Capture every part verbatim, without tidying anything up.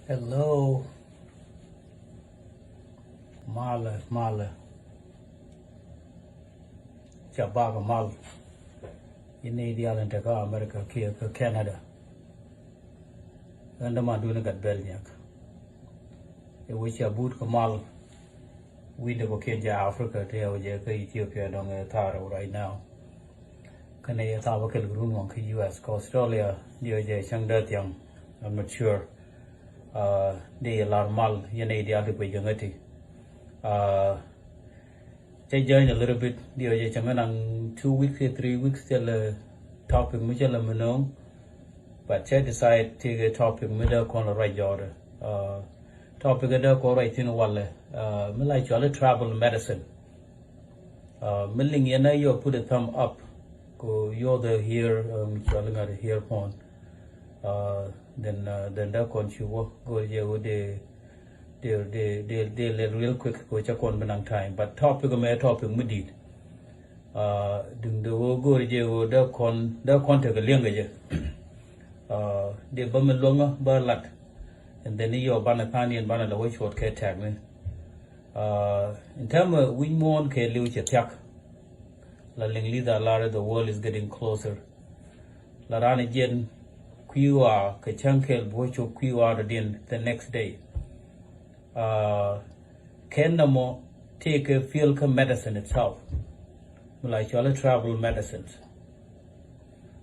Hello. Malɛ, malɛ. Ca bakɛ mal. Yɛn nɛy diaal in te kä America kiɛ kä Canada. Ɣän dämandun Gatbɛl Nyak. Ɛ wec ca but kɛ mal. Wi̱i̱dɛ kɔ kiɛn jɛ Africa, tëë ɔ jɛ kä Ethiopia dɔ̱ŋ ɛ thaar ɛ right now. Kɛnɛ yɛ thaap ɛ kɛl kɛ run waŋ kä U S kä Australia, diɛ ɔ jɛ cäŋ dee thiaŋ. I'm not sure. Uh, diɛ yɛ lar mal, yɛn nɛy diaal ti guic kɛ ŋäti. Uh, cɛ join a little bit, diɛ ɔ jɛ cäŋ naŋ two weeks kɛ three weeks thilɛ topic mi cä lɛ mi no̱o̱ŋ. But cɛ decide ti kɛ topic mi dee kɔn lɛ ruac jɔɔdɛ. Uh, topic dee kɔn ruac thin walɛ. Uh, mi la cuali travel medicine. Uh, mi liŋ yɛn a yɔ put a thumb up. Ko yɔ the hear, um, cuali ŋa̱t hear phone. Uh, then, uh, then dee kɔn ci wä go̱r jɛ wä dee, dee, dee, dee, dee lɛl real quick ko cɛ kɔn bi naŋ time. But topic mɛ topic mi di̱i̱t. Uh, duŋdɛ ɣöö go̱o̱ri jɛ ɣöö dee kɔn, dee kɔn tekɛ liɛŋkɛ jɛ. Uh, dee bä mi luäŋä bä lat. And then i̱ yɔ banɛ tha̱a̱ŋ yɛn banɛ lɛ wä cuɔt kɛ tɛ̈k ni. Uh, in term of wi̱c muɔ̱ɔ̱n kɛ li̱w cɛ thia̱k. La liŋ li̱th a lar, the world is getting closer. La raan jiɛn kui̱ ɣɔaa kɛ cäŋ kɛl bi wä cop kui̱ ɣɔaa dɔ̱diɛn the next day. Uh, kɛn nɔmɔ tëëkɛ field kä medicine itself. Mi la cɔal i̱ tribal medicines.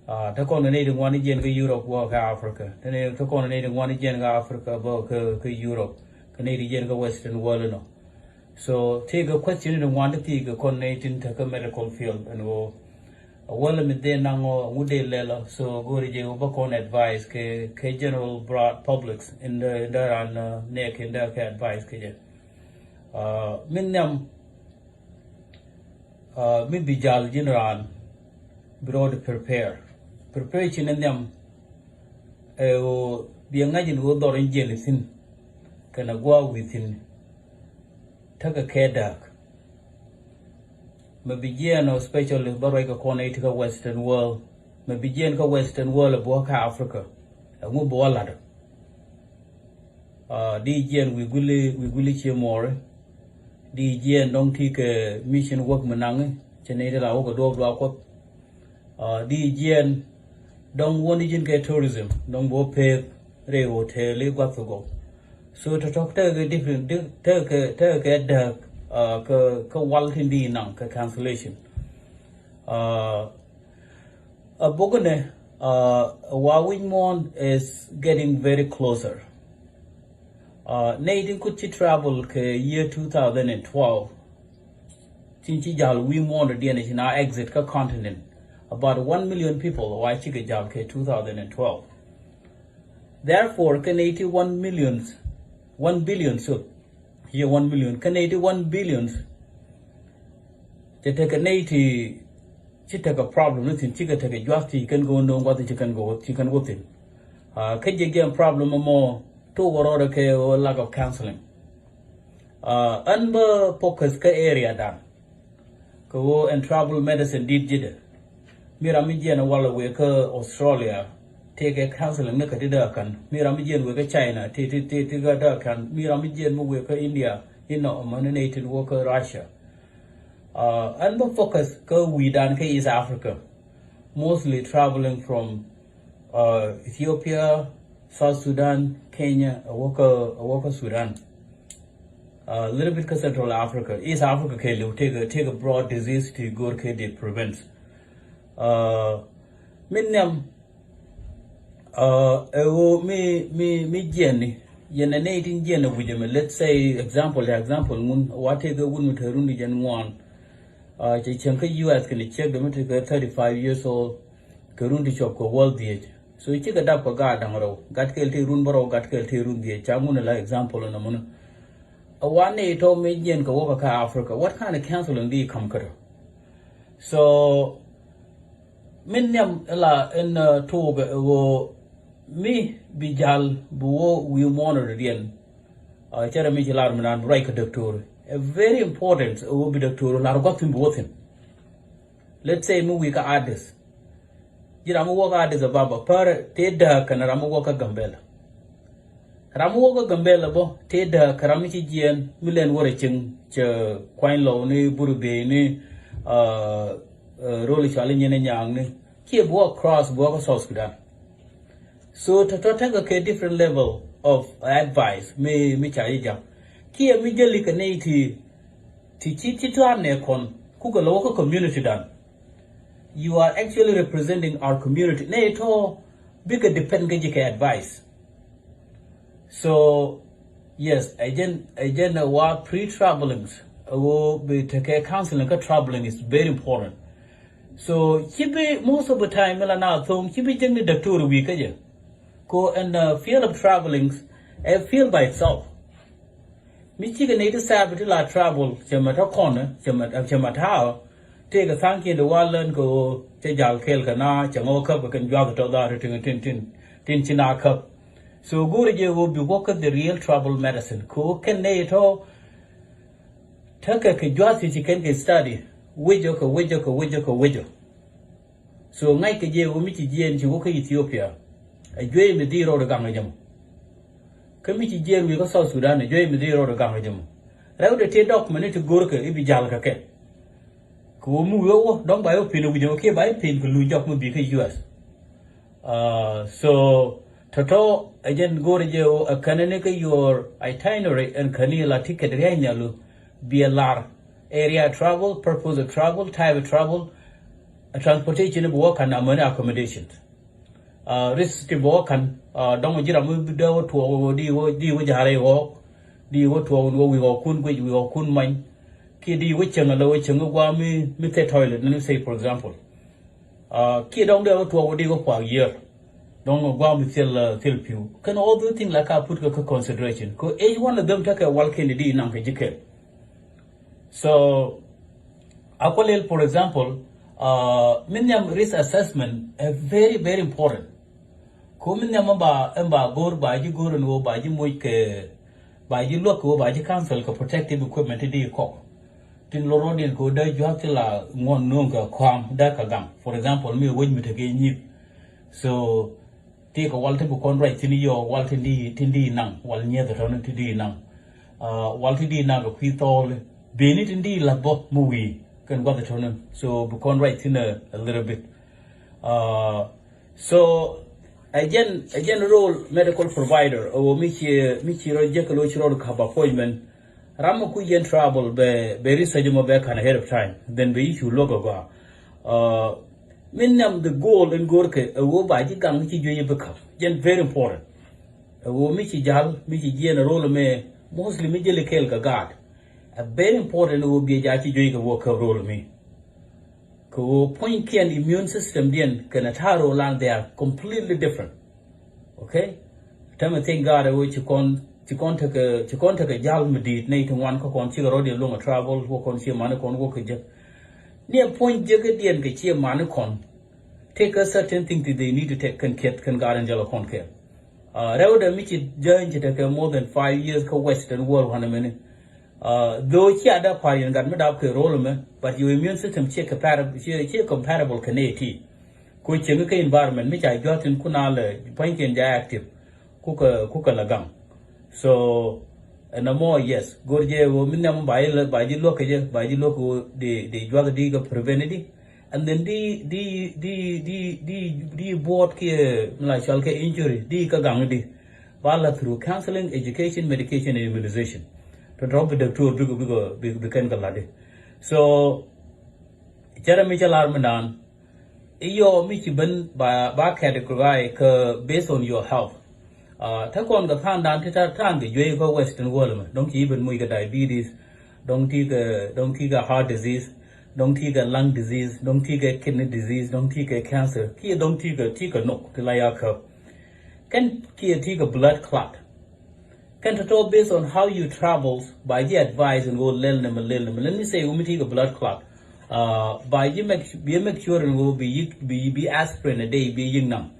Uh, te kɔn kɛ nɛy ti ŋuan i̱ jiɛn kä Europe bä kä Africa. Te nɛy, te kɔn kɛ nɛy ti ŋuan i̱ jiɛn kä Africa bä kä, kä Europe. Kɛ nɛy ti jiɛn kä Western world inɔ. So tëëkɛ question ti ŋuan ti tëëkɛ kɔn nɛy tin te kä medical field ɛn ɣöö a wäl mi dee naŋ ɔ ŋu dee lɛl ɔ. So go̱o̱ri jɛ wä bä kɔn advice kɛ, kɛ general broad publics in the, in the ran, uh, nɛɛk in the kɛ advice kɛ jɛ. Uh, min nhiam, uh, mi bi jal ji̱n raan bi rɔɔd prepare. Prepare ci ni nhiam ɛ ɣöö bi ŋa̱c in ɣöö dhɔr in jiɛn ithin kɛnɛ gua̱a̱k wi̱i̱ thi̱n. Tekɛ kɛ dääk. Mɛ bi jiɛɛn ɔ especially bä ruac kɛ kɔn ɛ ti kä Western world. Mɛ bi jiɛɛn kä Western world ɛ buɔ kä Africa. Ɛŋu buɔ latdɔ. Uh, di jiɛɛn wi̱i̱ guli, wi̱i̱ guli cie muɔɔri. Di jiɛɛn dɔŋ ti kɛ mission work mi naŋi cɛ nɛy ti la wä kɛ duɔɔp duɔɔp kuɔth. Uh, di jiɛɛn dɔŋ wä ni ji̱n kɛ tourism dɔŋ bi wä pek rɛy hotel i̱ gua̱th kɛ gɔw. So tɔ̱tɔ̱ tekɛ different, tekɛ, tekɛ dääk, uh, kɛ, kɛ wal tin di naŋ kɛ cancellation. Uh, a bok inɛ, uh, wa wi̱c muɔ̱ɔ̱n is getting very closer. Uh, nɛy tin kut ci travel kɛ year two thousand and twelve. Tin ci jal wi̱i̱ muɔ̱ɔ̱n dɔ̱diɛn ci na exit kä continent. About one million people wa cikɛ jal kɛ two thousand and twelve. Therefore kɛ nɛy ti one million, one billion, so, yɛ one million kɛ nɛy ti one billion. Cɛ tekɛ nɛy ti ci tekɛ problem ni thi̱n, cikɛ tekɛ juath ti kɛn kɛ wä no̱o̱ŋ guath ti ci kɛn kɛ wä, ci kɛn wä thi̱n. Uh, kä jɛ gɛm problem mɔ tok wä rɔɔdɛ kɛ wä lack of counseling. Uh, ɛn bä focus kä area dan kɛ wä ɛn tribal medicine dit ji̱dɛ. Mi ram mi jiɛn walɛ wëë kä Australia, tëëkɛ counseling ni kɛ ti däk kan. Mi ram mi jiɛn wëë kä China, ti, ti, ti, ti kä däk kan. Mi ram mi jiɛn mi wëë kä India, inɔ mani nɛy tin wä kä Russia. Uh, ɛn bä focus kä wi̱i̱dan kä East Africa, mostly traveling from, uh, Ethiopia, South Sudan, Kenya, a wä kä, a wä kä Sudan. A little bit kä Central Africa, East Africa kɛ liw tëëkɛ, tëëkɛ broad disease ti go̱r kɛ di prevent. Uh, min nhiam, uh, ɛ ɣöö mi, mi, mi jiɛn ni yɛn ɛ nɛy tin jiɛn ɛ wi̱c ɛmɛ. Let's say example, example ŋun wa tëëkɛ wun mi te run di jɛn ŋuan. Uh, cɛ cieŋ kä U S kɛnɛ ciek dee mi tëëkɛ thirty five years old kɛ run ti cuɔp kɛ wäl dhieec. So cikɛ dap kɛ gaat da̱ŋ rɛw, gat kɛl ti run bärɔw, gat kɛl ti run dhieec. Ca ŋun ɛ la example ɛn ɛ mun. A wan ni tɔ mi jiɛn kɛ wäkä kä Africa, what kind of counseling di kam kä tɔ? So min nhiam ila in, uh, tuuk ɛ ɣöö mi bi jal bi wä wi̱i̱ muɔ̱ɔ̱n rɔ diɛn. Uh, cɛ rɛ mi ci lar mi naan bi ruac kɛ doctor. A very important ɛ ɣöö bi doctor lar gua̱th thi̱n bi wä thi̱n. Let's say mi wi̱i̱ kä Addis. Ji̱ ram mi wä kä Addis Ababa pär tëë dääk kɛn ram mi wä kä Gambela. Ram mi wä kä Gambɛla bä tëë dääk kɛ ram mi ci jiɛɛn mi lɛn wä rɛ cieŋ cɛ Kuany Lɔw ni Buri Bey ni, uh, uh, rol cuali nyin ni nyaŋ ni. Kiɛ bi wä cross bi wä kä South Sudan. So tɔ̱tɔ̱ tekɛ kɛ different level of advice mi, mi ca ji̱ jam. Kiɛ mi jäli kɛ nɛy ti, ti ci, ci tuaar nɛ kɔn kukɛ lɔ wä kä community dan. You are actually representing our community. Nɛy tɔ bikɛ depend kä ji̱ kɛ advice. So yes, ɛ jɛn, ɛ jɛn wa pre-travelings. Ɛ wä bi tekɛ counseling kä traveling is very important. So ci bi most of the time mi la na thoŋ ci bi jek ni doctor wi̱i̱ kä jɛ. Ko ɛn, uh, field of travelings, ɛ field by itself. Mi cikɛ nɛy ti saabi ti la travel cɛ mɛ tɔ kɔn cɛ mɛ, cɛ mɛ ta̱a̱. Tëëkɛ tha̱a̱ŋ kiɛn ti wal län kɛ ɣöö cɛ jal kɛɛl kɛ na cɛ ŋɔ käp kɛ kɛn juath tɔ dhaar tin, tin, tin, tin ci na käp. So go̱o̱rɛ jɛ ɣöö bi wä kä the real travel medicine kɛ ɣöö kɛn nɛy tɔ tekɛ kɛ juath ci ci kɛn kɛ study. Wecä kɛ wecä kɛ wecä kɛ wecä. So ŋa̱ckɛ jɛ ɣöö mi ci jiɛɛn ci wä kä Ethiopia, ɛ juey mi dhil rɔɔdɛ gaŋ ɛ jɛ mɔ. Kä mi ci jiɛɛn wi̱i̱ kä South Sudan, ɛ juey mi dhil rɔɔdɛ gaŋ ɛ jɛ mɔ. Rɛwdɛ tëë document ti go̱rkɛ i̱ bi ja̱l kɛ kɛ. Kɛ ɣöö mi wi̱i̱ wä wä dɔ̱ŋ ba yɛ wä pen ɛ wi̱c ɛ wä kiɛ ba yɛ pen kɛ luny jɔk mi bi kä U S. Uh, so tɔ̱tɔ̱ ɛ jɛn go̱rɛ jɛ ɣöö ɛ känɛ ni kä your itinerary ɛn käni la ticket ria̱c nhial ɣöö bi ɛ lar area travel, purpose of travel, type of travel, transportation bi wä ka̱n amäni accommodation. Uh, risk ti bi wä ka̱n, uh, dɔ̱ŋ ji̱ ram mi dee wä tuɔɔk wä di wä, di wä ja̱rɛ wä, di wä tuɔɔk wä wi̱i̱ wä kun guic wi̱i̱ wä kun many. Kiɛ di wä cäŋ ala wä cäŋ wä gua̱a̱ mi, mi thil toilet ni say for example. Uh, kiɛ dɔ̱ŋ dee wä tuɔɔk wä di wä puak yiër. Dɔ̱ŋ wä gua̱a̱ mi thil, uh, thil pi̱w. Kɛn all those things la ka put kɛ kä consideration. Kɛ each one of them tekɛ wal kɛn di naŋ kɛ ji̱ kɛl. So a kualil, for example, uh, min nhiam risk assessment ɛ very, very important. Ko min nhiam ɛn ba, ɛn ba go̱r, ba ji̱ go̱r ɛn ɣöö ba ji̱ moc kɛ, ba ji̱ luäk kɛ ɣöö ba ji̱ counsel kɛ protective equipment ti di kɔk. Tin lorɔdiɛn kɛ ɣöö dee jua̱th ti la ŋuɔ̱n no̱o̱ŋ kɛ kɔam dee kɛ gaŋ. For example, mi wec mi tekɛ nyith. So ti kɛ wal ti bi kɔn ruac thi̱n yɔɔ wal ti di, ti di naŋ wal nyieth tɔni ti di naŋ. Uh, wal ti di naŋ kɛ kui̱ thɔɔli beni ti di lath bä mi wi̱i̱ kɛn guath tɔni. So bi kɔn ruac thi̱n a, a little bit. Uh, so a jɛn, a jɛn role medical provider a wä mi ci, mi ci rɔ jek lo ci rɔ kap appointment. Ram mi ku yɛn travel bɛ, bɛ research mɔ bɛ kan ahead of time. Then bɛ issue logo gua. Uh, min nhiam the goal in go̱rkɛ ɛ ɣöö ba ji̱ gaŋ ci juey bi käp. Jɛn very important. Ɛ ɣöö mi ci jal, mi ci jiɛn rol mɛ, mostly mi jeli kɛɛl kɛ gaat. Ɛ very important ɛ ɣöö biɛ ja ci juey kɛ wä käp rol mi. Kɛ ɣöö puɔ̱nykiɛn immune system diɛn kɛnɛ ta̱a̱ rol an they are completely different. Okay? Tämɛ thiec gaat ɛ ɣöö ci kɔn, ci kɔn tekɛ, ci kɔn tekɛ jal mi di̱i̱t nɛy ti ŋuan kä kɔn cikɛ rɔ̱diɛn luŋ a travel wä kɔn ciɛ mani kɔn wä kɛ jek. Ni a puɔ̱ny jek i̱diɛn kɛ ciɛ mani kɔn. Tekɛ certain thing ti they need to take kɛn kiɛth kɛn gaat in jɛl a kɔn kɛ. Uh, rɛwdɛ mi ci jäny ci tekɛ more than five years kä Western world wanɛ mini. Uh, though ci a dee pa̱r yɛn gat mi dap kɛ rol mɛ, but your immune system ci compar-, ci, ci comparable kɛ nɛ ti. Ko cieŋ kä environment mi ca juath tin kun a lɛ pua̱nykiɛn ja active. Kukɛ, kukɛ lɛ gaŋ. So ɛn a mɔ, yes, go̱r jɛ ɣöö mi nhiam ba ji̱ lɛ, ba ji̱ luäk kɛ jɛ, ba ji̱ luäk kɛ ɣöö di, di juath di kɛ prevent di. And then di, di, di, di, di, di buɔt kiɛ mi la cual kɛ injury di kä gaŋ di. Ba la through counseling, education, medication and immunization. Tɔ̱tɔ̱ bi doctor bi, bi, bi, bi kɛn kɛ lat di. So cärɛ mi cä lar mi naan. I̱ yɔɔ mi ci ben ba, ba categorize kɛ based on your health. Uh, te kɔn kɛ tha̱a̱ŋ dan ti ta̱a̱, tha̱a̱ŋ kɛ juey kä Western world mɛ. Dɔ̱ŋ ci ben muc kɛ diabetes. Dɔ̱ŋ ti kɛ, dɔ̱ŋ ti kɛ heart disease. Dɔ̱ŋ ti kɛ lung disease. Dɔ̱ŋ ti kɛ kidney disease. Dɔ̱ŋ ti kɛ cancer. Kiɛ dɔ̱ŋ ti kɛ, ti kɛ nok ti la ya käp. Kɛn kiɛ ti kɛ blood clot. Kɛn tɔ̱tɔ̱ based on how you travel, ba ji̱ advice in ɣöö lɛl ni mi, lɛl ni mi. Let me say, ɣöö mi ti kɛ blood clot. Uh, ba ji̱ make, bi make sure in ɣöö bi, bi, bi aspirin a day bi yi̱k nam.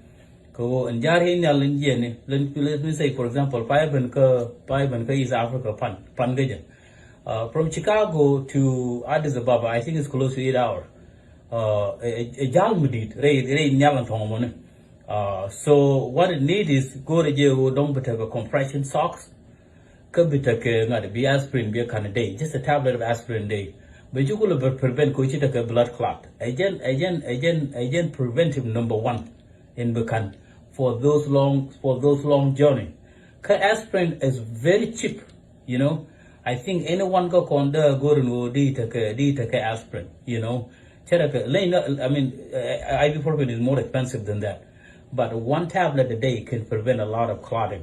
Kɛ ɣöö in jar in nhial in jiɛni. Let, let me say, for example, pay ben kä, pay ben kä East Africa pan, pan kä jɛ. Uh, from Chicago to Addis Ababa, I think it's close to eight hours. Uh, ɛ, ɛ, ɛ jal mi dit rɛy, rɛy nhial in thɔŋ mɔni. Uh, so what it need is go̱o̱rɛ jɛ ɣöö dɔ̱ŋ bi tekɛ compression socks. Kä bi tekɛ ŋa̱t bi aspirin bi a can a day, just a tablet of aspirin a day. Bɛ ci kulɛ bi prevent kɛ ɣöö ci tekɛ blood clot. Ɛ jɛn, ɛ jɛn, ɛ jɛn, ɛ jɛn preventive number one in bi can for those long, for those long journey. Kä aspirin is very cheap, you know. I think anyone kä kɔn dee go̱o̱r in ɣöö di tekɛ, di tekɛ aspirin, you know. Cɛ tekɛ, leny, I mean, uh, ibuprofen is more expensive than that. But one tablet a day can prevent a lot of clotting.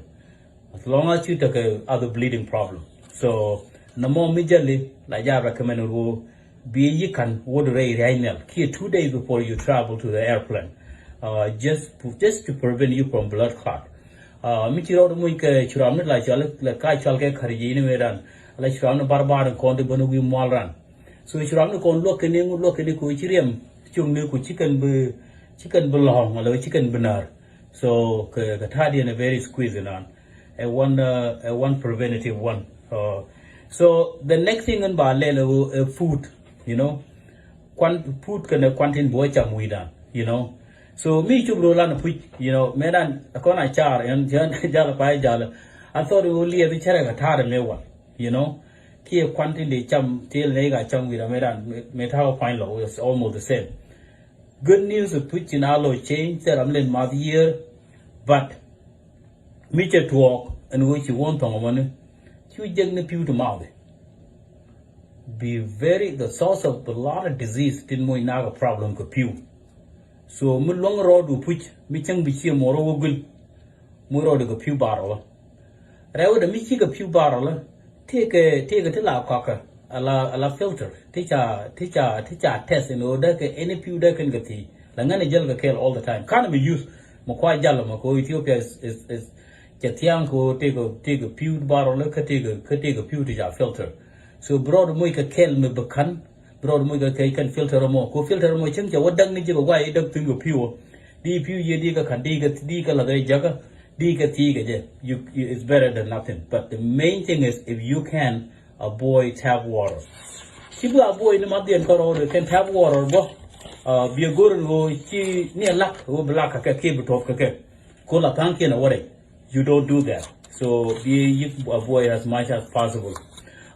As long as you take a other bleeding problem. So, nɔmɔ mi jɛli la ja recommend ɣöö bi yi can wä rɛy ria̱c nhial kiɛ two days before you travel to the airplane. Uh, just, just to prevent you from blood clot. Uh, mi ci rɔɔd muc kɛ curam ni la cɔal, la ka cɔal kɛ kärji̱ ni mëëdan. La curam ni barbar in kɔn ti bäni wi̱i̱ mual ran. So curam ni kɔn luɔk kɛn ni, luɔk kɛn ni kɛ ɣöö ci riɛm cuŋni ku ci kɛn bi, ci kɛn bi lɔ̱ŋ, ala ci kɛn bi näär. So kɛ, kɛ ta̱a̱diɛn a very squeeze in an. A one, uh, a one preventative one. Uh, so the next thing in ba lɛl a, a food, you know. Kuan food kɛnɛ kuan tin bi wä cam wi̱i̱dan, you know. So mi cup ro lan a puc, you know, mëëdan a kɔn a car, yɛn, yɛn jal a pay jal. I thought ɣöö liɛth cɛ rɛ kɛ ta̱a̱r mëë wal, you know. Kiɛ kuan tin di cam, ti lɛ ka cam wi̱i̱dan mëëdan, mëë, mëë ta̱a̱ kuany lɔ, it's almost the same. Good news, puc in a lo change, thil ram len math year, but mi cɛ tuɔɔk ɛn ɣöö ci wä thɔŋ mɔni, cu jek ni pi̱w ti mouth. Be very, the source of a lot of disease tin moc nak a problem kɛ pi̱w. So mi luäŋ rɔɔdu puc, mi cäŋ bi ciɛ muɔr wä gul, moc rɔɔdu kɛ pi̱w bar wä. Rɛwdɛ mi cikɛ pi̱w bar ɔlä, tëëkɛ, tëëkɛ ti la kɔakä, ala, ala filter, ti ca, ti ca, ti ca test in ɣöö dee kɛ any pi̱w dee kɛn kɛ thiec. La ŋän a jäl kɛ kɛɛl all the time. Can't be used. Mɛ kua jal mɛ kɛ ɣöö Ethiopia is, is, is, cɛ thia̱a̱ŋ kɛ ɣöö tëëkɛ, tëëkɛ pi̱w bar ɔlä kä tëëkɛ, kä tëëkɛ pi̱w ti ca filter. So bi rɔɔdɛ moc kɛ kɛɛl mi bi ka̱n, bi rɔɔdɛ moc kɛ kɛɛl kɛn filter mɔ. Kɛ ɣöö filter mɔ cäŋ cɛ wä däk ni ji̱ kɛ guay i̱ däk thi̱n kɛ pi̱w ɔ. Di pi̱w yiëë di kɛ ka̱n di kɛ, di kɛ lath rɛy jäkä. Di kɛ thiec kɛ jɛ, you, you, it's better than nothing. But the main thing is if you can avoid tap water. Ci bi avoid ni ma dhiɛn kärɔɔdɛ kɛn tap water bä. Uh, bi a go̱r in ɣöö ci ni a lak ɣöö bi lak kɛ kɛ bi tuɔp kɛ kɛ. Ko la tha̱a̱ŋ kiɛn a wä rɛy. You don't do that. So bi yi avoid as much as possible.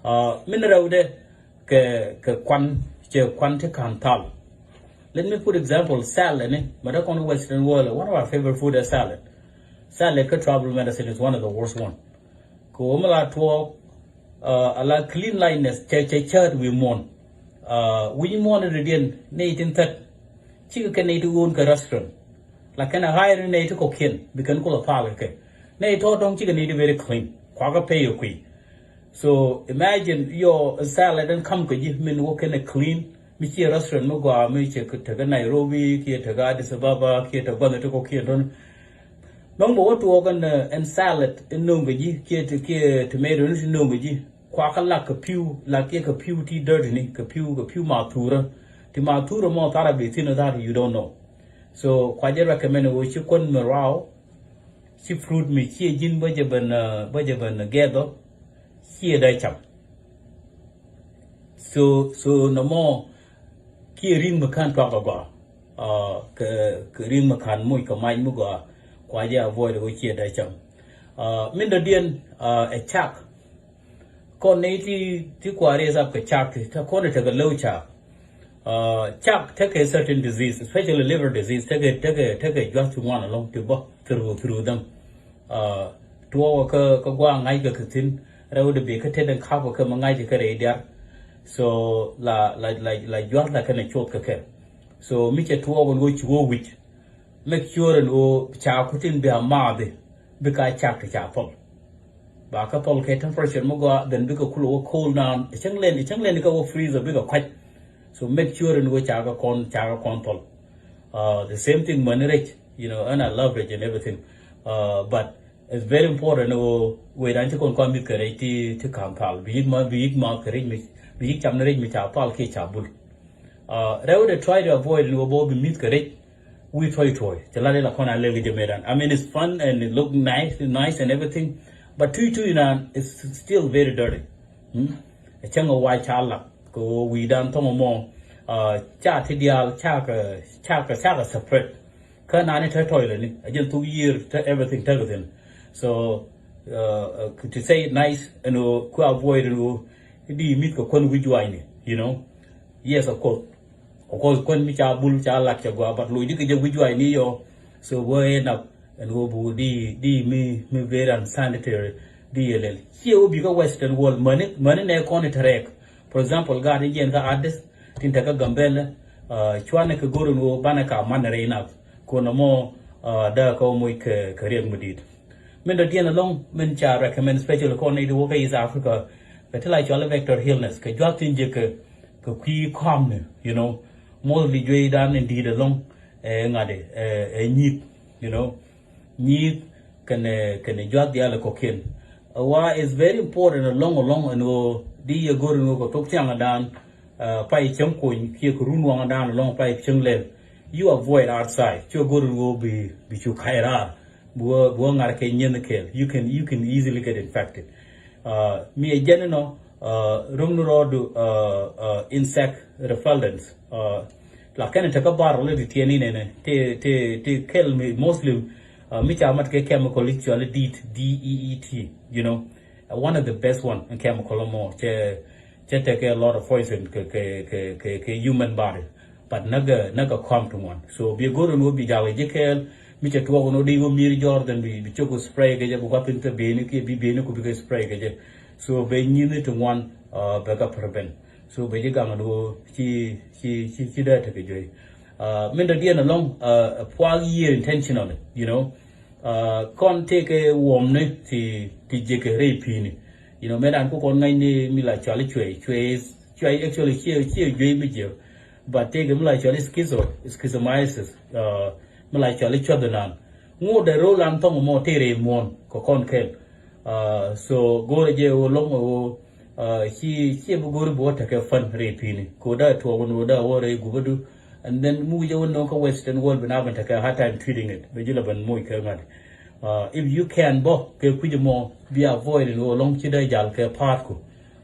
Uh, min rɛwdɛ kɛ, kɛ kuan, cɛ kuan ti ka̱n thal. Let me put example, salad ni, mɛ dee kɔn Western world, one of our favorite food is salad. Salad kä travel medicine is one of the worst one. Kɛ ɣöö mi la tuɔɔk, uh, ala cleanliness, cɛ, cɛ cäät wi̱i̱ muɔ̱ɔ̱n. Uh, wi̱i̱ muɔ̱ɔ̱n rɛdiɛn, nɛy tin thät. Cikɛ kɛ nɛy ti ɣöön kɛ restaurant. La kɛn a ɣa̱a̱r ni nɛy ti kɔ̱kiɛn, bi kɛn kulɛ thal kɛ kɛ. Nɛy tɔ̱ dɔ̱ŋ cikɛ nɛy ti very clean. Kuakä pay ɛ kui̱. So imagine yɔ salad ɛn ka̱m kɛ ji̱ min wä kɛn ɛ clean. Mi ciɛ restaurant mi gɔaa mi cɛ tekɛ Nairobi, kiɛ tekɛ Addis Ababa, kiɛ tekɛ gua̱n ti kɔ̱kiɛn tɔ̱ni. Dɔ̱ŋ bɛ wä tuɔɔk ɛn, ɛn salad ɛn no̱o̱ŋ kɛ ji̱, kiɛ ti, kiɛ tomato ni ti no̱o̱ŋ kɛ ji̱. Kuakä lak kɛ pi̱w, lak kiɛ kɛ pi̱w ti dirty ni, kɛ pi̱w, kɛ pi̱w ma thurä. Ti ma thurä mɔ thara bi thin that you don't know. So kua jɛ recommend ɣöö ci kuän mi ruaw, ci fruit mi ciɛ ji̱n bä jɛ ben, uh, bä jɛ ben gɛɛth ɔ, ciɛ dee cam. So, so nɔmɔ kiɛ ri̱ŋ mi ka̱n tuak agɔaa. Uh, kɛ, kɛ ri̱ŋ mi ka̱n moc kɛ mac mi gɔaa, kua jɛ avoid ɣöö ciɛ dee cam. Uh, min dɔ̱diɛn, uh, ɛ cak. Kɔn ni ti, ti kua raise up kɛ cak ti, ti kɔn tekɛ low cak. Uh, cak tekɛ certain disease, especially liver disease, tekɛ, tekɛ, tekɛ juath ti ŋuan alɔŋ ti bä through, through them. Uh, tuɔɔkɛ kä, kä gua̱a̱ ŋa̱ckɛ kɛ thi̱n, rɛwdɛ bi kä tet ɛn ka̱pkɛ kɛ mi ŋa̱ckɛ kɛ rɛy diar. So la, la, la, la juath la kɛnɛ cuɔth kɛ kɛ. So mi cɛ tuɔɔk ɛn ɣöö ci wä wi̱c. Make sure ɛn ɣöö ca kutin bi a maathi, bi ka cak ti ca thɔl. Ba kä thɔl kɛ temperature mi gɔaa, then bikɛ kulɛ wä cool down. Cäŋ lɛn, cäŋ lɛn kɛ wä freezer bikɛ kuac. So make sure ɛn ɣöö ca kɛ kɔn, ca kɛ kɔn thɔl. Uh, the same thing mäni rɛc, you know, and I love rɛc and everything. Uh, but it's very important ɛn ɣöö wecdan ci kɔn kɔn mi̱th kɛ rɛc ti, ti ka̱n thal. Bi yik ma, bi yik ma kɛ rɛc mi, bi yik cam ni rɛc mi ca thal kiɛ ca bul. Uh, rɛwdɛ try to avoid ɛn ɣöö bä bi mi̱th kɛ rɛc. Wi̱i̱ tuɔy tuɔy. Cɛ lat in la kɔn a lɛl kɛ jɛ mëëdan. I mean, it's fun and it look nice, nice and everything. But tui tui inan, it's still very dirty. Hmm? Ɛ cäŋ ɛ wac ca lak kɛ ɣöö wi̱i̱dan thɔŋ ɛmɔ, uh, ca ti diaal, ca kɛ, ca kɛ, ca kɛ separate. Kä nani te toilet ni a jɛn thuk yiër te everything te kɛ thin. So uh, uh, to say it nice, ɛn ɣöö ku avoid ɛn ɣöö di mi̱th kɛ kuän wi̱c juaacni, you know. Yes, of course. Of course kuän mi ca bul ca lak ca gua, but lo̱c di kɛ jɛ wi̱c juaacni yɔ. So bä end up ɛn ɣöö bu di di mi mi very unsanitary di yɛ lɛl. Ciɛ wä bi kä Western world mäni mäni nɛ kɔn i te rɛɛk. For example gaat in jiɛn kä Addis tin te kä Gambɛlɛ, uh, cuanɛ kɛ go̱r ɛn ɣöö banɛ ka man rɛy nath. Kɔn ɛmɔ uh, dee kä wä moc kɛ kɛ riɛk mi di̱i̱t. Min dɔ̱diɛn ɛlɔ̱ŋ min ca recommend specially kɔn nɛy ti wä kä East Africa, kɛ ti la cɔal vector illness, kɛ juath tin jiäk kɛ kɛ kui̱ kɔamni, you know. Mostly jueydan in di̱i̱t ɛlɔ̱ŋ ɛ ŋa̱t ɛ ɛ nyi̱th, you know. Nyi̱th kɛnɛ kɛnɛ juath diaal ɛ kɔ̱kiɛn. Ɛ wa is very important ɛlɔ̱ŋ ɛlɔ̱ŋ ɛn ɣöö di yɛ go̱r ɛn ɣöö kɛ thok thiaŋdan, uh, pay cäŋ kony kiɛ kɛ run waŋdan ɛlɔ̱ŋ pay cäŋ lɛl. You avoid outside. Cu go̱r ɛn ɣöö bi bi cu ka̱c raar. Bi wä bi wä ŋa̱r kɛ nyieth kɛɛl. You can you can easily get infected. Uh, mi ɛ jɛn inɔ uh, rom ni rɔɔdu uh, uh, insect repellents. Uh, la kɛn te kä bar rɔ lɛ ti tiɛn inɛnɛ ti ti ti kɛl mi mostly uh, mi ca mat kɛ chemical i̱ cɔal i̱ deet, D E E T, you know. Uh, one of the best one in chemical mɔ cɛ cɛ tekɛ a lot of poison kɛ kɛ kɛ kɛ kɛ human body. But näkɛ näkɛ kɔm ti ŋuan. So bi go̱r ɛn ɣöö bi jakä ji̱ kɛɛl. Mi cɛ tuɔɔk ɛn ɣöö di wä mi̱i̱r jɔɔr, then bi bi cok spray kɛ jɛ, bi gua̱th in te beni kiɛ bi beni ku bi kɛ spray kɛ jɛ. So bɛ nyi̱ni ti ŋuan uh, bɛ kɛ prevent. So bɛ ji̱ gaŋ ɛn ɣöö ci ci ci ci dee tekɛ juey. Uh, min dɔ̱diɛn ɛlɔ̱ŋ uh, puak yiëër intentionally, you know. Uh, kɔn tëëkɛ wuɔmni ti ti jiäkɛ rɛy pi̱i̱ni. You know, mëë dan ku kɔn ŋa̱cni mi la cɔal i̱ cuɛy, cuɛy is cuɛy actually ciɛ ciɛ juey mi jiäk. But tëëkɛ mi la cɔal i̱ schizo, schizomyces, uh, mi la cɔal i̱ cuɔth inan. Ŋot dee ro̱o̱ lan thɔŋ mɔ tëë rɛy muɔ̱ɔ̱n kɛ kɔn kɛl. Uh, so go̱o̱rɛ jɛ ɣöö lɔ̱ŋ ɣöö uh, ci ciɛ bi go̱o̱ri bi wä tekɛ fän rɛy pi̱i̱ni kɛ ɣöö dee tuɔɔk ni ɣöö dee wä rɛy gupädu. And then mi wi̱cɛ wä no̱o̱ŋ kä Western world bi na ben tekɛ hard time treating it, bɛ ji̱ la ben moc kɛ ŋa̱t. Uh, if you can bä kɛ kui̱c mɔ bi avoid in ɣöö lɔ̱ŋ ci dee jal kɛ pa̱a̱tku.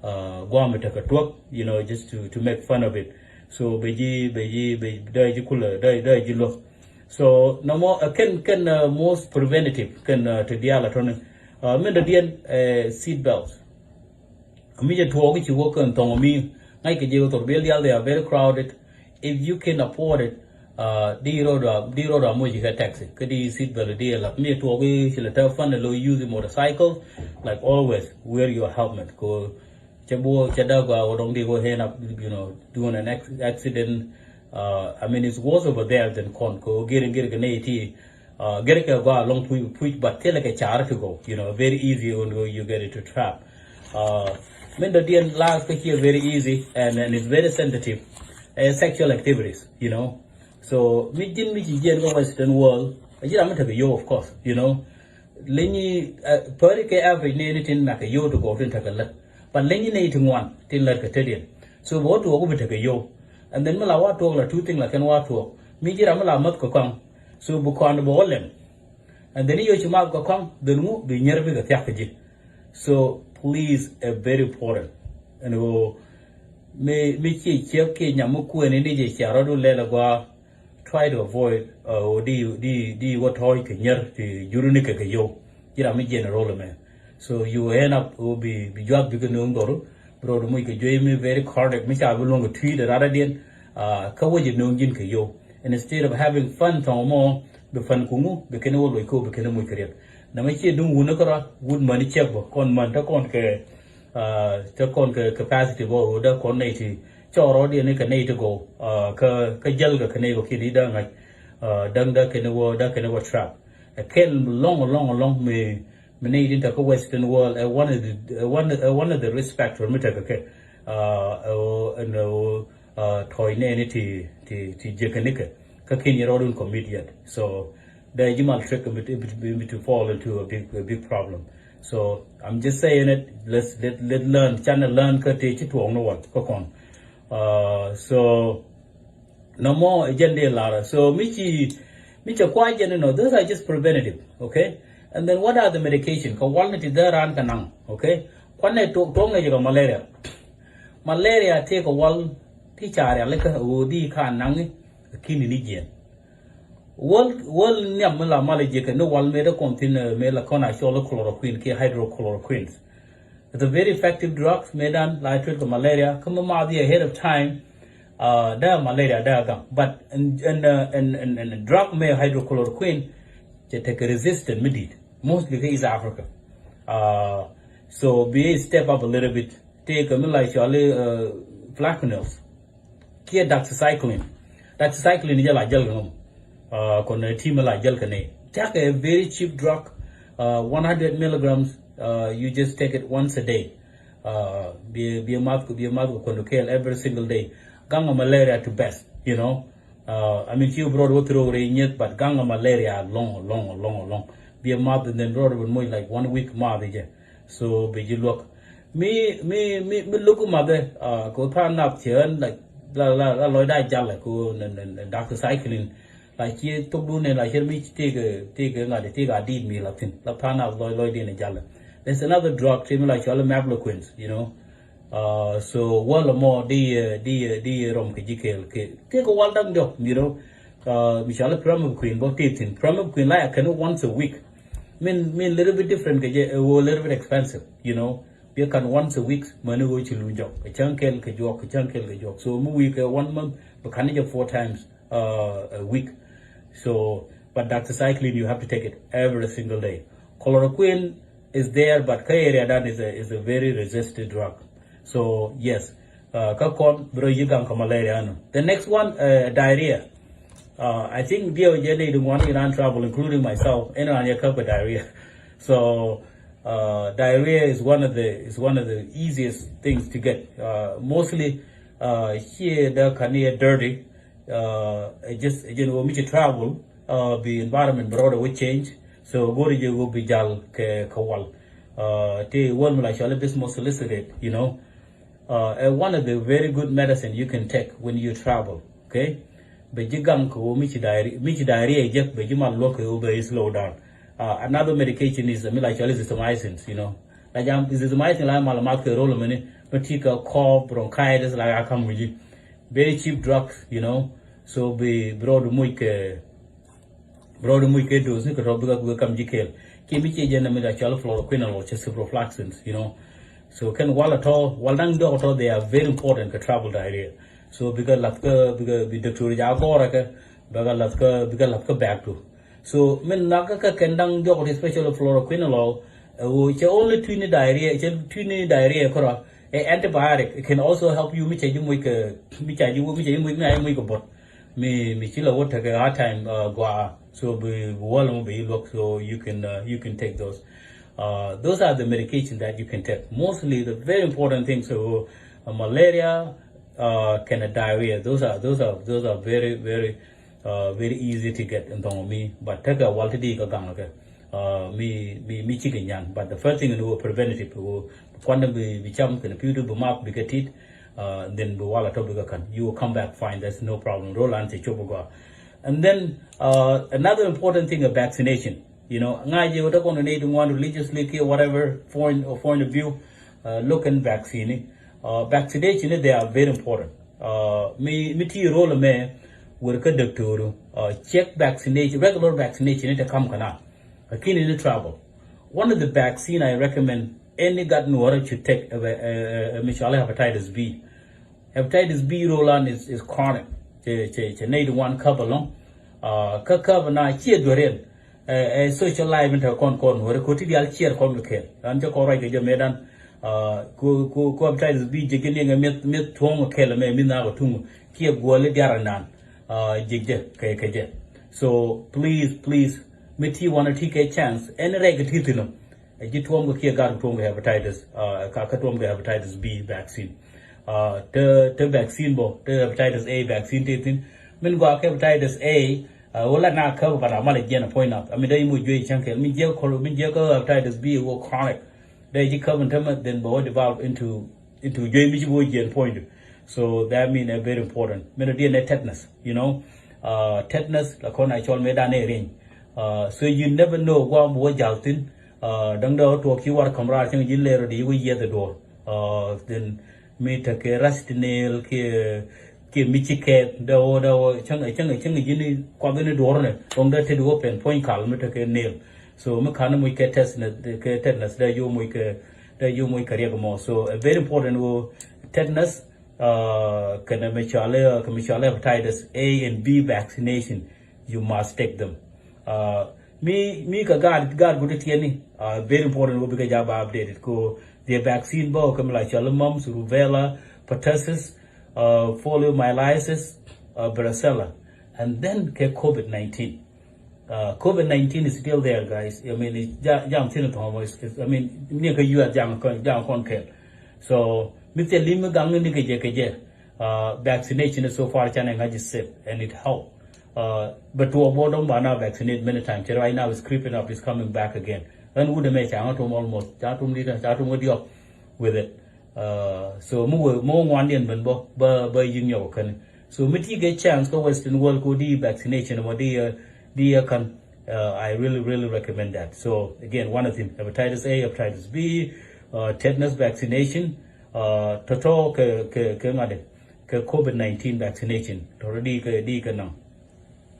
Uh, guam tekɛ tuɔk, you know, just to, to make fun of it. So bɛ ji̱ bɛ ji̱ bɛ dee ji̱ kulɛ dee dee ji̱ luɔ̱k. So nɔmɔ uh, kɛn kɛn uh, most preventative kɛn uh, ti diaal atɔni. Uh, min dɔ̱diɛn uh, seat belts. Mi jɛ tuɔɔk i̱ ci wä kɛn thɔŋ mi ŋa̱c kɛ jɛ wä thor biɛl diaal, they are very crowded. If you can afford it, uh, di road a di road a moc kɛ taxi kä di seat belt di lap. Mi jɛ tuɔɔk i̱ ci lɛ tɛ fund lo use motorcycle, like always wear your helmet. Ko cɛ bo cɛ da gua wä dɔŋ di wä hand up, you know, doing an acc- accident. Uh, I mean, it's worse over there than kɔn ko gir gir kɛ nɛ iti. Uh, gɛrɛ kɛ gua lɔŋ puc puc, but thilɛ kɛ car ti gɔw, you know, very easy when you get it to trap. Uh, min dɔ̱diɛn last kä ciɛ very easy and, and it's very sensitive. Uh, sexual activities, you know. So mi ji̱n mi ci jiɛn kä Western world a ji̱ ram mi tekɛ yo̱w, of course, you know. Lenyi uh, pari kɛ average ni ni tin makɛ yo̱w ti gɔw tin tekɛ lät. But lenyi ni ti ŋuan tin lät kɛ tediɛn. So bɛ wä tuɔk bi tekɛ yo̱w. And then mi la wa tuɔk la two thing la kɛn wa tuɔk. Mi ji̱ ram mi la mäth kɛ kɔŋ. So bi kɔn bɛ wä lɛm. And then i̱ yo̱ ci math kɛ kɔŋ, then ŋu bi nyier bikɛ thiak kɛ ji̱. So please, a very important. Ɛn ɣöö mi mi ciɛ ciek kiɛ nyam mi kuɛɛni ni jɛ cia rɔ̱du lɛl agɔaa. Try to avoid ɣöö di di di wä tɔ̱ɔ̱c kɛ nyier ti juruni kɛ kɛ yo̱w. Ji̱ ram mi jiɛn rol ɛmɛ. So you end up ɣöö bi bi juath bikɛ nööŋ dhɔru. Bi rɔɔdu muc kɛ juey mi very crowded mi ca bi luɔ̱ŋ kɛ tui̱dɛ radadiɛn. Kä wec ɛ nööŋ ji̱n kɛ yo̱w. Instead of having fun thɔŋ mɔ, bi fun kuŋu bi kɛn wä luɔc kɛ wä bi kɛn muc kɛ riɛk. Nɛmɛ ciɛ duŋ wun ni kärɔa wut mäni ciɛk bä kɔn män te kɔn kɛ te kɔn kɛ capacity bä ɣöö dee kɔn nɛy ti cɔɔr rɔɔdiɛn ni kɛ nɛy ti gɔw. Kä jäl kɛ kɛ nɛy kɔ kiɛ di dee ŋa̱c. Däŋ dee kɛn wä dee kɛn wä trap. Ɛ kɛl lɔŋ lɔŋ lɔŋ mi mi nɛy tin te kä Western world ɛ one of the ɛ one ɛ one of the risk factor mi tekɛ kɛ. Ɛ ɣöö ɛn ɛ ɣöö tɔ̱ɔ̱c nɛɛni ti ti ti jiäkänikɛ kä kiɛn yɛ rɔɔdun commit yet. So dee ji̱ maltrick mi mi mi to fall into a big a big problem. So I'm just saying it, let's let let learn canɛ learn kä tëë ci tuɔɔk ni wal kä kɔn. So nɔmɔ ɛ jɛn dee lar. So mi ci mi cɛ kua jɛn inɔ, those are just preventative, okay? And then what are the medication kɛ wal ni ti dhär raan kɛ naŋ, okay? Kuanɛ tuɔk tuɔk nɛ jɛ kɛ malaria. Malaria tëë kɛ wal ti ca rialikä ɣöö di ka naŋi kini ni jiɛn. Wäl, wäl nhiam mi la mal jiɛ kɛ ni wal mëë dee kɔn thin, eh, mëë la kɔn a cɔl chloroquine kiɛ hydrochloroquine. It's a very effective drug mëë dan la treat kɛ malaria. Kä mi math yɛ ahead of time, uh, dee malaria dee gaŋ. But in, in, uh, in, in, in drug mëë hydrochloroquine, cɛ tekɛ resistant mi dit. Mostly kɛ East Africa. Uh, so bi step up a little bit. Tëëkɛ mi la cɔl, uh, Plaquenil kiɛ doxycycline. Doxycycline jɛ la jäl kɛ nɔmɔ. Uh, kɔn ti mi la jäl kɛ ni. Cakɛ a very cheap drug. Uh, one hundred milligrams. Uh, you just take it once a day. Uh, bi, bi math, bi math kɛ kɔn kɛɛl every single day. Gaŋ malaria to best, you know. Uh, I mean, ci bi rɔɔd wä throw rɛ nyeth, but gaŋ malaria lɔŋ, lɔŋ, lɔŋ, lɔŋ. Bi math and then rɔɔd wä moc like one week math jɛ. So bi ji̱ luäk. Mi, mi, mi, mi luk mathɛ, uh, kɛ ɣöö tha̱a̱ŋ nath cɛ ɣän, like, la, la, la lɔcda jalɛ kɛ ɣöö nɛ, nɛ, nɛ doxycycline. La ciɛ thokdun nɛ la ciɛ mi tëëkɛ, tëëkɛ ŋa̱t, tëëkɛ a diit mi la thi̱n. La tha̱a̱ŋ nath lɔc, lɔcdiɛn ɛ jalɛ. There's another drug tëë mi la cɔl mefloquine, you know. Uh, so wäl ɛmɔ di, uh, di, uh, di rɔm kɛ ji̱ kɛɛl kɛ, kɛ kɛ wal da̱ŋ diɔ̱k, you know. Uh, mi cɔal primaquine bä tëë thi̱n. Primaquine la ya kɛn once a week. Min, min little bit different kɛ jɛ, uh, a little bit expensive, you know. Bi kan once a week, mäni ɣöö ci luny jɔk. Kɛ cäŋ kɛl kɛ juɔk, kɛ cäŋ kɛl kɛ juɔk. So mi wi̱i̱ kɛ one month, bi kan ni jɛ four times, uh, a week. So, but doxycycline, you have to take it every single day. Chloroquine is there, but kä area dan is a, is a very resistant drug. So, yes, uh, kä kɔn bi rɔ yi̱ gaŋ kɛ malaria nɔ. The next one, uh, diarrhea. Uh, I think diɛ wä jɛ ni di ŋuan in an travel, including myself, in an yɛ käp kɛ diarrhea. So, uh, diarrhea is one of the, is one of the easiest things to get. Uh, mostly, uh, ciɛ dee kan ni yɛ dirty. Uh, ɛ just, ɛ jɛn ɣöö mi ci travel, uh, bi environment bi rɔɔdɛ wä change. So go̱ri jɛ ɣöö bi jal kɛ, kɛ wal. Uh, ti wäl mi la cɔal bismuth salicylate, you know. Uh, ɛ one of the very good medicine you can take when you travel, okay? Bɛ ji̱ gaŋ kɛ ɣöö mi ci diarrhea, mi ci diarrhea jek, bɛ ji̱ mal luɔk kɛ ɣöö bɛ slow down. Uh, another medication is, uh, mi la cɔal azithromycin, you know. La jam azithromycin la mal math kɛ rol mini, mi ti kɛ cough, bronchitis, la ya kam wi̱ji̱. Very cheap drugs, you know. So bi, bi rɔɔdu moc kɛ, bi rɔɔdu moc kɛ dose ni kɛ tɔ bikɛ, bikɛ kam ji̱ kɛɛl. Kiɛ mi ciɛ jɛn mi la cɔal fluoroquinolone, cɛ ciprofloxacin, you know. So kɛn wal a tɔ, wal da̱ŋ diɔk a tɔ, they are very important kɛ travel diarrhea. So bikɛ lath kä, bikɛ bi doctor ja gɔrɛ kɛ, bikɛ lath kä, bikɛ lath kä bag tu. So min nakä kä kɛn da̱ŋ diɔk ti special fluoroquinolone, ɛ ɣöö cɛ only tuni diarrhea, cɛ tuni diarrhea kärɔa, ɛ antibiotic. It can also help you mi cɛ ji̱ moc kɛ, mi cɛ ji̱, mi cɛ ji̱ moc, mi a ji̱ moc kɛ bot. Mi, mi ci la wä tekɛ hard time, uh, gɔaa. So bi, bi wäl mɔ bi luɔk, so you can, uh, you can take those. Uh, those are the medications that you can take. Mostly the very important things, so, uh, malaria, uh, kɛnɛ diarrhea. Those are, those are, those are very, very, uh, very easy to get in thɔŋ mi, but tekɛ wal ti di kɛ gaŋ kɛ, uh, mi, mi, mi cikɛ nyan. But the first thing in the preventative, kuandɛ bi, bi cam kɛnɛ pi̱w di bi map bikɛ tit, uh, then bi wal a tɔ bikɛ kan. You will come back fine, there's no problem. Roll an ti cop gɔaa. And then, uh, another important thing is vaccination. You know, ŋa̱ jɛ wä tekɔn ni di ŋuan religiously kiɛ whatever point or point of view, uh, look in vaccine. Uh, vaccination, they are very important. Uh, mi, mi ti rol mɛ wër kä doctor, uh, check vaccination, regular vaccination, it kam kana. Lakini ni travel. One of the vaccine I recommend any gat nuɔrä should take, uh, uh, uh, mi cɔal hepatitis B. Hepatitis B rol an is, is chronic. Cɛ, cɛ, cɛ nɛy di ŋuan käp alɔŋ. Uh, kä käp na ciɛ dueriɛn. Ɛ, ɛ social life in te kɔn kɔn wä rɛ ko ti dial ciɛr kɔn kɛ kɛl. An cɛ kɔn ruac kɛ jɛ medan. Uh, ko, ko, ko hepatitis B jɛ gin yɛŋɛ miɛth, miɛth tuɔŋ kɛl mɛ mi na ko tuŋ kiɛ guɔli diar nan. Uh, jɛ jɛ kɛ, kɛ jɛ. So please, please, mi ti wan ti kɛ chance. Ɛn rɛ kɛ ti thin. Ɛ ji̱ tuɔm kɛ kiɛ gat tuɔm kɛ hepatitis, uh, ka, ka tuɔm kɛ hepatitis B vaccine. Uh, te, te vaccine bɔ, te hepatitis A vaccine te thin. Min gɔaa kɛ hepatitis A, uh, wala na kä ba na mal jiɛn a point up. I mean, dɛ imu juey chankɛ. Min jiɛ kɔl, min jiɛ kä hepatitis B wä chronic. Dɛ ji̱ kä min tämɛ, then bɛ wä develop into, into juey mi ji̱ bɛ wä jiɛn point. So that mean a very important. Min a diɛ nɛ tetanus, you know. Uh, tetanus la kɔn a cɔl mɛ dan ɛ rieny. Uh, so you never know guam wä jal thin. Uh, däŋ dee wä tuɔk ci war käm raar cäŋ ji̱ lɛr di wä yiɛth duɔr. Uh, then mi tekɛ rash ti neel kiɛ kiɛ mi ci kɛɛth dee wä dee wä cäŋ cäŋ cäŋ ji̱n kuath ni duɔ̱ɔ̱r ni dɔ̱ŋ dee tet wä pɛn puɔ̱ny kal mi tekɛ nail. So mi ka̱n ni muc kɛ tetanus kɛ tetanus dee yom muc kɛ dee yom muc kɛ riɛk mɔ. So a very important wä tetanus kɛnɛ mi cɔal kɛ mi cɔal hepatitis A and B vaccination, you must take them. Mi mi kɛ gaat gaat guti tiɛni very important wä bikɛ jaba updated ko the vaccine bä kɛ mi la cɔal mumps, rubella, pertussis, poliomyelitis, varicella, and then kɛ covid nineteen. Covid nineteen is still there, guys. I mean, jam thin thɔmɔ. I mean, ni kɛ yuat jam kɔn jam kɔn kɛl. So mi thil lim mi gaŋ ni kɛ jɛ kɛ jɛ. Vaccination so far canɛ ŋa̱c is safe and it help. But tuɔ bɔ dɔŋ ba na vaccinate many times. Right now it's creeping up, it's coming back again. Ɣän wut ɛmɛ ca ŋä tum almost ca tum dit ca tum ŋä diɔk with it. So mi wee mi wä ŋuandiɛn ben bä bä bä yi̱k nyɔk kɛn. So mi ti kɛ chance kä western world ko di vaccination mɔ di di kan. I really really recommend that. So again, one of them, hepatitis A, hepatitis B, tetanus vaccination, tɔtɔ kɛ kɛ kɛ ŋadɛ kɛ covid nineteen vaccination tɔtɔ di kɛ di kɛ naŋ.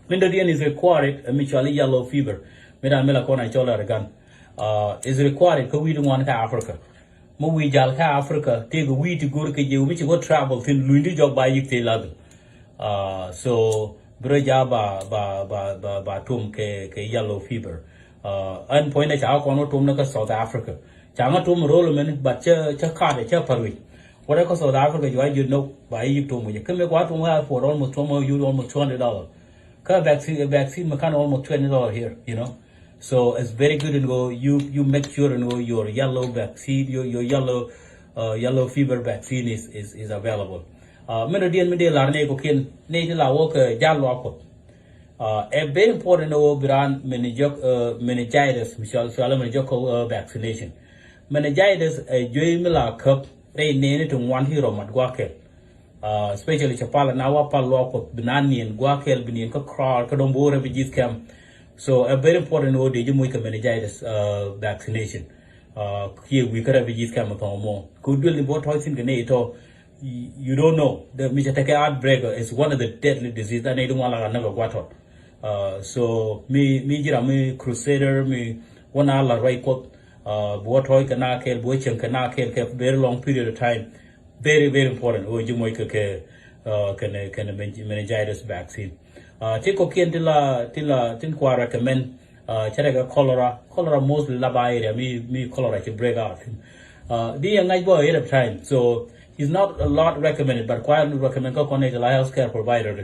Min dɔ̱diɛn is required ɛ mi cɔal i̱ yellow fever. Mi dan mi la kɔn a cɔl ɛ rɛ gan is required kä wi̱i̱ di ŋuan kä Africa. Mi wi̱i̱ jal kä Africa tëëkɛ wi̱i̱ ti go̱r kɛ jɛ wi̱i̱ mi ci wä travel thin luny di jɔk ba yi̱k tëë ladhim. So bi rɔ ja ba ba ba ba ba tum kɛ kɛ yellow fever. Ɛn puɔ̱ny na ca kɔn wä tum ni kä South Africa ca ŋä tum rol mɛn but cä cä ka̱a̱dɛ cä pär wi̱c. Wä rɛ kä South Africa juac ji̱ nok ba yi̱k tum wi̱c kä mi kua tum wä for almost tum wä yut almost two hundred dollar. Kä vaccine vaccine mi kan almost twenty dollar here, you know. So it's very good in go you you make sure in go your yellow vaccine, your your yellow uh, yellow fever vaccine is is is available. Min dɔ diɛn mi dee lar nɛy kɔkiɛn nɛy ti la wä kɛ jal luak Kuɔth. Ɛ very important ni wä bi raan meningitis mi cɔal cɔal meningitis vaccination. Meningitis ɛ juey mi la käp rɛy nɛɛni ti ŋuan ti rɔ mat gua̱a̱th kɛl. Especially cɛ pal na wa pal luaak Kuɔth bi na niɛn gua̱a̱th kɛl bi niɛn kä crowd kä dɔ̱ŋ bi wä refugees camp. So ɛ very important ni wä dee ji̱ moc kɛ meningitis vaccination. Kiɛ wi̱i̱ kä refugees camp thɔŋ mɔ kɛ wä duel ni bi wä tɔ̱ɔ̱c thi̱n kɛ nɛy tɔ̱. You don't know. The mi cɛ tekɛ outbreak is one of the deadly disease that nɛy di ŋuan la ka näk a gua̱tɔt. So mi mi ji̱ ram mi crusader mi wä na la ruac Kuɔth. Bi wä tɔ̱ɔ̱c kɛ na kɛl bi wä cieŋ kɛ na kɛl kɛ very long period of time. Very very important wä ji̱ moc kɛ kɛ kɛnɛ kɛnɛ meningitis vaccine. Ti kɔkiɛn ti la ti la tin kua recommend. Cɛ rɛ kɛ cholera, cholera mostly la ba area mi mi cholera ci break out thin. Di yɛ ŋa̱c bɔ ahead of time, so it's not a lot recommended but kua recommend kä kɔn nɛ ti la health care provider di.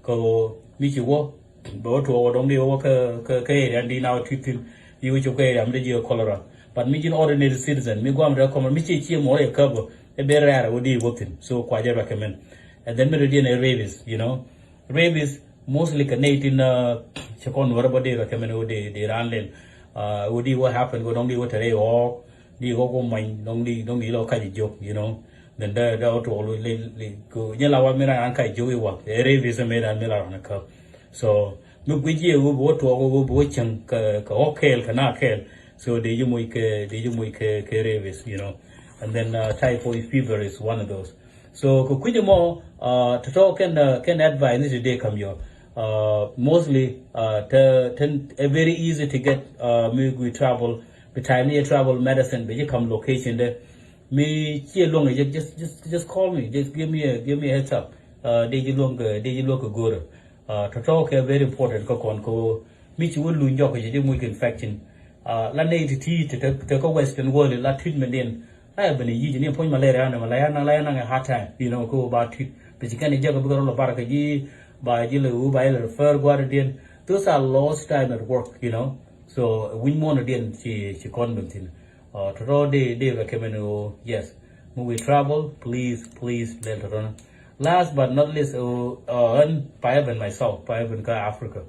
Kɛ mi ci wä bɛ wä tuɔɔk wä dɔŋ di wä kä kä area di na wä tui̱t thin. Yi wä cop kä area mi di jiɛ cholera. But mi ji̱n ordinary citizen mi guam rɛ kɔmɛ mi ci ci mɔ yɛ käp ɛ ben rɛɛr wä di wä thin, so kua jɛ recommend. And then mi di diɛn ɛ rabies, you know. Rabies mostly kɛ nɛy tin ci kɔn nuɔrä bä dee kɛ mɛn wä dee dee raan lel. Wä di wä happen wä dɔŋ di wä te rɛy ɣɔɔk di ɣɔɔk wä many dɔŋ di dɔŋ di lɔ kac jiök, you know. Then dee dee wä tuɔɔk lɛ lɛ kɛ nyɛ la wa mi raan kac jiök i̱ wa ɛ rabies mi raan mi la raan kä. So mi guic yɛ wä bi wä tuɔɔk wä bi wä cäŋ kɛ kɛ ɣɔɔk kɛɛl kɛ na kɛɛl. So dee ji̱ moc kɛ dee ji̱ moc kɛ kɛ rabies, you know. And then typhoid fever is one of those. So kɛ kui̱c ɛmɔ tɔ̱tɔ̱ kɛn kɛn advice ni ti dee ka̱m yɔ. Mostly te te ɛ very easy to get mi gui travel. Bi time ni yɛ travel medicine bɛ ji̱ ka̱m location dɛ. Mi ciɛ luɔ̱ŋ ɛ just just just call me, just give me a give me a heads up. Dee ji̱ luɔ̱ŋ kɛ dee ji̱ luɔ̱ŋ kɛ go̱rɛ. Tɔ̱tɔ̱ kɛ very important kä kɔn kä mi ci wä luny jɔk kɛ ci ji̱ muc kɛ infection. La nɛy ti ti te kä western world la treatment diɛn. La ya ben a yic ni puɔ̱ny malaria ni malaria naŋ la ya naŋ a hard time, you know, kä ba treat. Bi ci kɛn a jek a bikɛ rɔ lɔ bar kɛ ji̱ ba ji̱ lɛ wu ba ilɛ refer gua̱r diɛn. Those are lost time at work, you know. So wi̱ny muɔ̱n diɛn ci ci kɔn ben thin. Tɔ̱tɔ̱ dee dee recommend o yes. Mi wi̱i̱ travel please please lɛl tɔ̱tɔ̱ ni. Last but not least, ɣän pa even myself pa even kä Africa.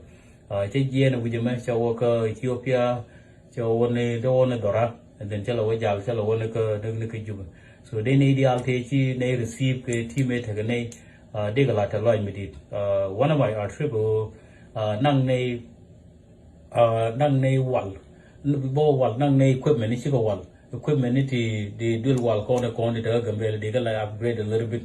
Cä jiɛɛn wi̱c ɛmɛ cä wä kä Ethiopia. Cä wä ni cä wä ni dhɔra. And then cä lɛ wä jal cä lɛ wä ni kä ni kä Juba. So dee nɛy diaal tëë ci nɛy receive kɛ team ëë tekɛ nɛy. Dee kɛ la te lɔc mi dit. One of my trip ɣöö naŋ nɛy naŋ nɛy wal. Bä wal naŋ nɛy equipment ni cikɛ wal. Equipment ni ti di duel wal kɔn kɔn di tekɛ Gambɛl di kɛ la upgrade a little bit.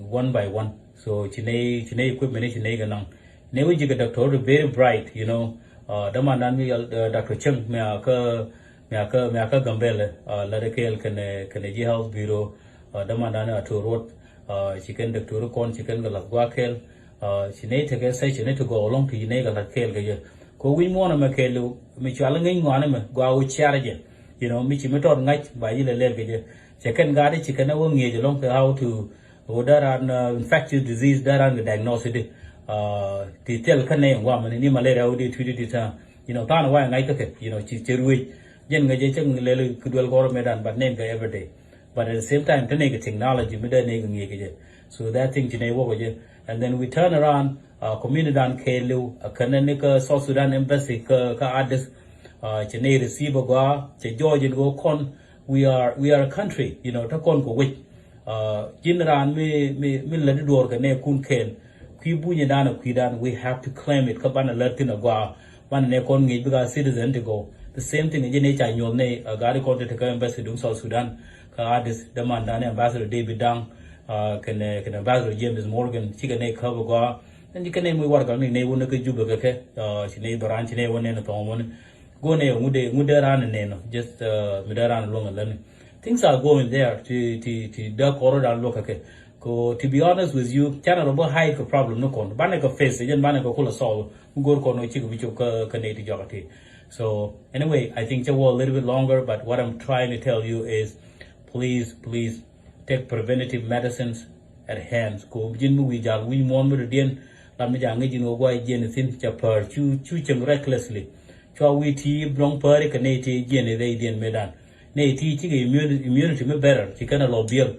One by one. So ci nɛy, ci nɛy equipment ni ci nɛy kɛ naŋ. Nɛy wä ji̱ kɛ doctor very bright, you know. Uh, dämandan mi yal, uh, Doctor Cheng mi a kä, mi a kä, mi a kä Gambɛlɛ, uh, la dee kɛɛl kɛnɛ, kɛnɛ ji̱ health bureau, uh, dämandan a tuɔr wot, uh, ci kɛn doctor kɔn ci kɛn kɛ lath gua̱a̱th kɛɛl, uh, ci nɛy tekɛ session ni ti gɔw lɔŋ ti ci nɛy kɛ lath kɛɛl kɛ jɛ. Kɛ wi̱c muɔ̱ɔ̱n ɛmɛ kɛɛliw mi cual ŋäc ŋɔaani mɛ gɔaa wä ciar jɛ. You know, mi ci mi tɔt ŋa̱c ba ji̱ lɛ lɛl kɛ jɛ. Cɛ kɛn gaat ci kɛn ɛ wä ŋi̱eec ɛlɔ̱ŋ kɛ how to, wä dee raan, uh, infectious disease dee raan kɛ diagnose di. Uh, ti thil kä nɛ ŋuam ni, ni malaria wä di tui̱di di ta̱a̱. You know, tha̱a̱n wa ŋa̱c kä kɛ, you know, ci cɛ ruec. Jɛn ŋäc jɛ cɛ lɛl kɛ duel gɔr mëëdan, but nɛn kɛ everyday. But at the same time, te nɛy kɛ technology mi dee nɛy kɛ ŋi̱eec kɛ jɛ. So that thing ci nɛy wä kɛ jɛ. And then we turn around, uh, community dan kɛɛliw, uh, kɛnɛ ni kä South Sudan Embassy kä, kä Addis. Uh, cɛ nɛy receive a gɔaa, cɛ jɔɔc in kɛ kɔn. We are, we are a country, you know, te kɔn kɛ wec. Uh, ji̱n raan mi, mi, mi lät di duɔɔr kɛ nɛɛkun kɛɛl. Kui̱ bunyɛ dan a kui̱ dan, we have to claim it. Kä banɛ lät thi̱n a gɔaa. Banɛ nɛ kɔn ŋi̱i̱c bikɛ citizen ti gɔw. The same thing, ji̱n ɛ ca nyuɔth nɛy, uh, gaat kɔn ti te kä embassy duŋ South Sudan. Kä Addis, dämandan ambassador David Dang, uh, kɛnɛ, kɛnɛ ambassador James Morgan, cikɛ nɛy käp a gɔaa. Ɛn cikɛ nɛy muc warɛgak ni nɛy wun ni kä Juba kɛ kɛ, uh, ci nɛy dhɔran, ci nɛy wä nɛn thɔŋ wä ni. Go̱o̱nɛ ŋut dee, ŋut dee raan nɛn nɔ, just, uh, mi dee raan luäŋ a läni. Things are going there ti, ti, ti dee kɔr dan luäk kɛ kɛ. Ko, to be honest with you, canɛ rɔ bä hide kɛ problem ni kɔn. Banɛ kɛ face, jɛn banɛ kɛ kulɛ solve. Mi go̱o̱r kɔn wä cikɛ bi cop kä, kä nɛy ti jɔk a ti. So, anyway, I think cɛ wä a little bit longer, but what I'm trying to tell you is, please, please, take preventative medicines at hand. Ko ji̱n mi wi̱i̱ jal wi̱i̱ muɔ̱ɔ̱n mi dɔ̱diɛn, lam mi ja ŋäc ji̱n wä guay jiɛn thi̱n, ca päär cu, cu cieŋ recklessly. Cua wi̱i̱ ti dɔ̱ŋ päär kɛ nɛy ti jiɛn rɛydiɛn mëëdan. Nɛy ti cikɛ immunity, immunity mi better, ci kɛn a lɔ biɛl.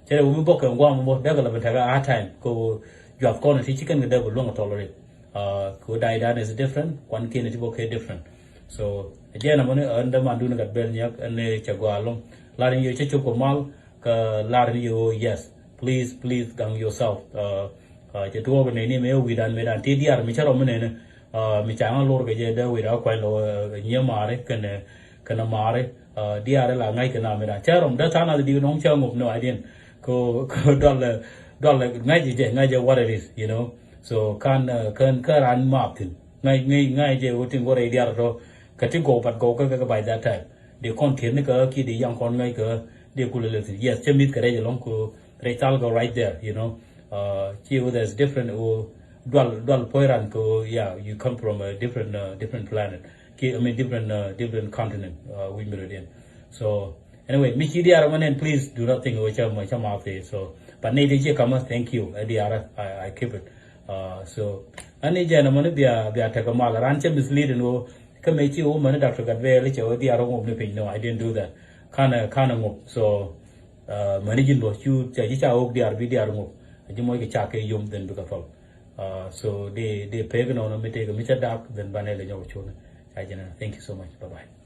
Cɛ rɛ wä mi bɔk kɛ ŋuam mɔ, dee kɛ lɔ ben tekɛ hard time. Ko juath kɔn ti ci kɛn kɛ dee bɛ luäŋ a tolerate. Uh, ko dai dan is different, kuan kiɛn ti bɔ kɛ different. So, jɛn amɔni, uh, ɛn däman duni gat bɛl nyak, ɛn, uh, cɛ gɔaa lɔŋ. Lar in yɛ cɛ cop kɛ mal, kä lar in yɛ, oh, yes. Please, please, gaŋ yourself. Uh, uh, cɛ tuɔɔk nɛ ni mɛ wi̱i̱ dan mɛ dan ti diar mi cɛ rɔ mi nɛni. Uh, mi ca ŋa lor kɛ jɛ dee wi̱i̱ dan kuany lɔ, uh, nyɛ mari kɛnɛ, kɛnɛ mari. Uh, diar la ŋa̱c kɛ na mɛ dan. Cɛ rɔ mi dee than a di nɔŋ cɛ ŋop nɔ adiɛn. Ko, ko dual, dual ŋa̱c jɛ, ŋa̱c jɛ what it is, you know. So kan, uh, kan, kan ran map thin. Ŋa̱c, ŋa̱c, ŋa̱c jɛ wä tin wä rɛy diar tɔ. Kä ti gɔw, but gɔw kä, kä, kä by that time. Di kɔn tier ni kä ki di yaŋ kɔn ŋa̱c kä di kulɛ lɛ thin. Yes, cɛ mith kɛ rɛy jɛ lɔŋ ko rɛy thal kɛ right there, you know. Uh, ci wä there's different, wä dual, dual pɔy ran ko, yeah, you come from a different, uh, different planet. Ki, I mean, different, uh, different continent, uh, wi̱i̱ mi rɔ diɛn. So, anyway, mi ci diaar mɔ nɛn, please do not think wä cä mɔ, cä mɔ after. So, but ni di ci kamä, thank you. Ɛ diaar, I, I keep it. Uh, so, ani jɛn mɔ ni bia, bia tekɛ mal ran cɛ misleading wä. Kä mɛ ci wä mɛ ni Doctor Gatbel cɛ wä diaar wä ŋop ni piny. No, I didn't do that. Kanɛ, kanɛ ŋop. So, uh, mɛ ni ji̱n bɔ cu cɛ ji̱ ca wä diaar bi diaar ŋop. A ji̱ mɔ kɛ ca kɛ yom then bikɛ thɔl. Uh, so, di, di pek nɔ nɔ mi tëëk mi cɛ dak then banɛ lɛ nyɔk cun. Ca jɛn, thank you so much. Bye bye.